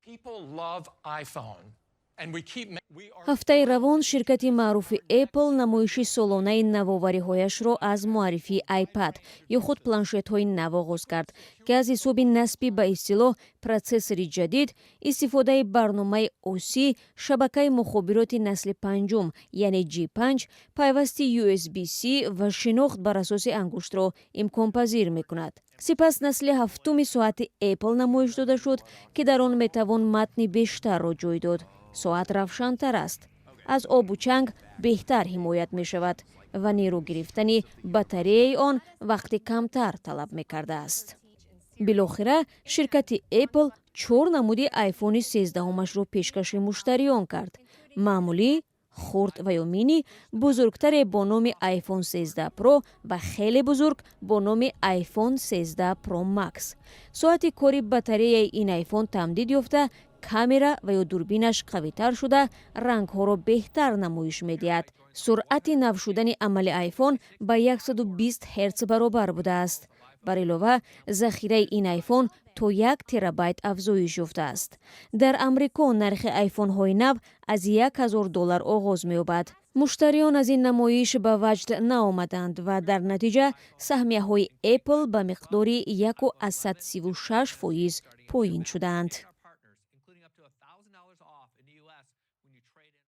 People love iPhone. And we keep we are Ҳафтаи равон ширкати маъруфи Apple намоиши солонаи навовариҳояшро аз муаррифии iPad ё худ планшетҳои нав оғоз кард, ки аз ҳисоби насби ба истилоҳ протсессори ҷадид, истифодаи барномаи ОС, шабакаи мухобироти насли панҷум, яъне G5, пайвасти USB-C ва шинохт бар асоси ангуштро имконпазир мекунад. Сипас насли ҳафтуми соати Apple намоиш дода шуд, ки дар он метавон матни бештарро ҷой дод. Соат равшантар аст, аз обу чанг беҳтар ҳимоят мешавад ва нерӯ гирифтани батареяи он вақти камтар талаб мекардааст. Билохира ширкати Apple чор намуди айфони 13-умашро пешкаши муштариён кард: маъмулӣ, хурд ва ё мини, бузургтаре бо номи iPhone 13 Pro ва хеле бузург бо номи iPhone 13 Pro Max. Соати кори батареяи ин айфон тамдид ёфта, камера ва ё дурбинаш қавитар шуда, рангҳоро беҳтар намоиш медиҳад. Суръати нав шудани амали айфон ба 120 герц баробар будааст. Бар илова, захираи ин айфон то 1 терабайт афзоиш ёфтааст. Дар Амрико нархи айфонҳои нав аз 1000 доллар оғоз меёбад. Муштариён аз ин намоиш ба ваҷд наомаданд ва дар натиҷа саҳмияҳои Apple ба миқдори 1,36% поин шуданд.